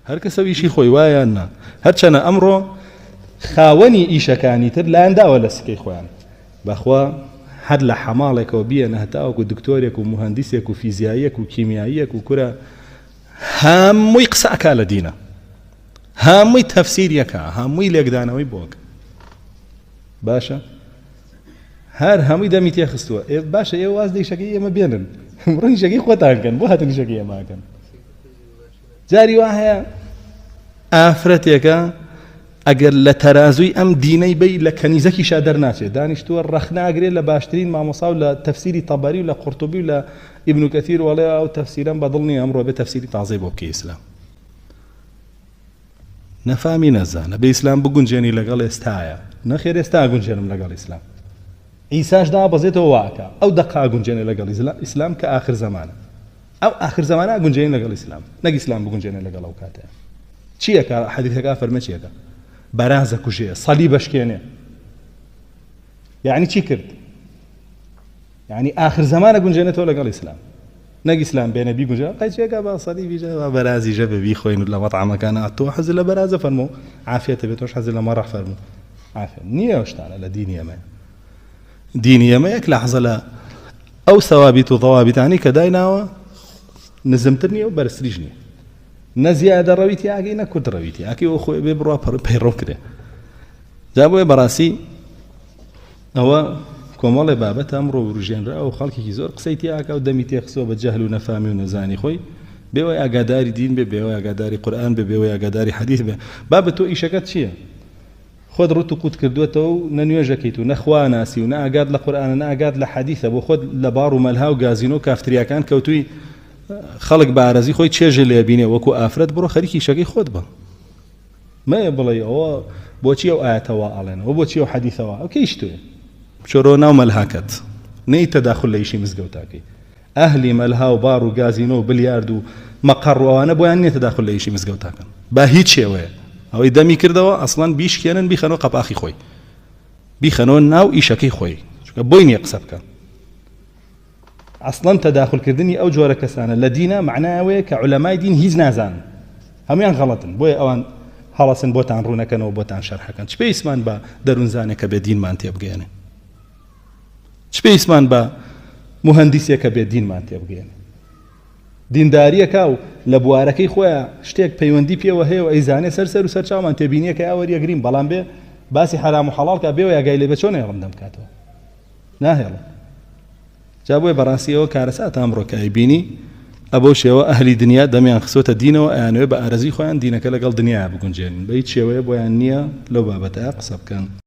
هەر کەسە و ئیشی خۆی وایە یان نا؟ هەرچەنە ئەمڕۆ خاوەنی ئیشەکانی تر لایان داوە لە سکەی خۆیان. بەخوا هەر لە حەماڵێکەوە بیەنە هەتاوەکو دکتۆرێک و موهەندیسێک و فیزیاییەک و کیمیاییەک و کورە هەمووی قسە ئەکا لە دینە هەمووی تەفسیریەکە هەمووی لێکدانەوەی بۆکە باشە هەر هەمووی دەمی تێخستووە ئێ باشە ئێوە واز لە ئیشەکەی ئێمە بێنن بڕۆن ئیشەکەی خۆتان کەن بۆ هاتن ئیشەکەی ئێمە ئەکەن جاری وا هەیە ئافرەتێکە ئەگەر لە تەرازووی ئەم دینەی بی لە کەنیزەکیشا دەرناچێت دانیشتووە ڕەخناگرێت لە باشترین مامۆسا و لە تەفسیری تەبەری و لە قورتوبی و لە ئیبن کەثیر وەڵێ ئەو تەفسیرەم بەدڵ نییە ئەمڕۆ بێ تەفسیری تازەی بۆ بکەی ئیسلام نەفامی نەزانە بێ ئیسلام بگونجێنی لەگەڵ ئێستایا نەخێر ئێستا ئەگونجێنم لەگەڵ ئیسلام عیساش دابەزێتەوە وا ئەکا ئەو دەقە ئەگونجێنێ لەگەڵ ئیسلام کە ئاخر زەمانە ئەو ئاخر زەمانە ئەگونجێنی لەگەڵ ئیسلام نەک ئیسلام بگونجێنێ لەگەڵ ئەو کاتەیە چی ئەکا حەدیثەکە فەرمێ چی ئەکا بەرازە کوژێ سەلیب ئەشکێنێ یعنی چی کرد یانی ئاخر زەمانە گونجێنێتەوە لەگەڵ ئیسلام نەک ئیسلام بێنە بیگونجێ قەیچێکە بە سەلیبیژە بە بەرازیژە بێ بیخۆین لە مەتعەمەکانە تۆ حەز لە بەرازە فەرموو عافیەتە بێ تۆش حەز لە مەڕە فەرموو عافیە نییە ئەو شتانە لە دینی ئێمەیە دینی ئێمە یەک لەحزە لە ئەو سەوابیت و ضوابیتانی کە دایناوە نزمتر نییە و بەرزتریش نییە نە زیادە ڕەوی تیاگەی نە کورد ڕەوی تیاکەی و خۆی بێ بڕوا پەیڕەو کرێ جا بۆیە بەڕاستی ئەوە کۆمەڵێ بابەتە ئەمڕۆ وروژێنراوە و خەڵکێکی زۆر قسەی تیا ئەکا و دەمی تێخستووە بە جەهل و نەفامی و نەزانی خۆی، بێوەی ئاگاداری دین بێ، بێوەی ئاگاداری قورئان بێ، بێوەی ئاگاداری حەدیث بێ. بابە تۆ ئیشەکەت چییە؟ خۆت ڕوت و قوت کردووەتەوە و نە نوێژ ئەکەیت و نە خوا ئەناسی و نە ئاگات لە قورئانە نە ئاگات لە حەدیثە، بۆ خۆت لە باڕ و مەلها و گازینۆ و کافتریاکان کەوتووی، خەڵک بە ئارەزووی خۆی چێژێ لێ ئەبینێ، وەکوو ئافرەت بڕۆ خەریکی ئیشەکەی خۆت بە. مەیە بڵێی ئەوە بۆچی ئەو ئایەتە وا ئەڵێن ئەوە بۆچی ئەو حەدیثە وا ئەو کەیش تۆیە بچۆرەوە ناو مەلهاکەت نەی تەداخل لە ئیشی مزگەوتاکەی ئەهلی مەلها و باڕ و گازینۆ و بلیارد و مەقەڕ و ئەوانە بۆیان نییە تەداخل لە ئیشی مزگەوتاکەن با هیچ شێوەیە ئەوەی دەمی کردەوە ئەسڵەن بیشکێنن بیخەنەوە قەپاخی خۆی بیخەنەوە ناو ئیشەکەی خۆی چونکە بۆی نییە قسە بکە ئەسڵەن تەداخول کردنی ئەو جۆرە کەسانە لە دینا مەعنای ئەوەیە کە عولەمای دین هیچ نازانن هەموویان غەڵەتن بۆیە ئەوان هەڵەسن بۆتان ڕوونەکەنەوە بۆتان شەرحەکەن چ پێویستمان بە دەروونزانێک کە بێ دینمان تێبگەیەنێ چ پێویستمان بە موهەندیسێک کە بێ دینمان تێبگەیەنێ دینداریەکە و لە بوارەکەی خۆیان شتێک پەیوەندی پێوە هەیە و ئەیزانێ سەر سەر و سەر چاومان تێبینیەکە وەریەگرین بەڵام بێ باسی حەرام و حەڵاڵ کا بێوە یاگای لێ بێ چۆن هێڵم دەم کاتەوە ناهێڵم جا بۆیە بەڕاستی ئەوە کارەساتە ئەمڕۆ کە ئەیبینی ئەبەو شێوە ئەهلی دنیا دەمیان خستۆتە دینەوە ئەیانەوێ بە ئارەزوی خۆیان دینەکە لەگەڵ دنیایا بگونجێنن بە هیچ شێوەیە بۆیان نییە لەو بابەتە قسە بکەن.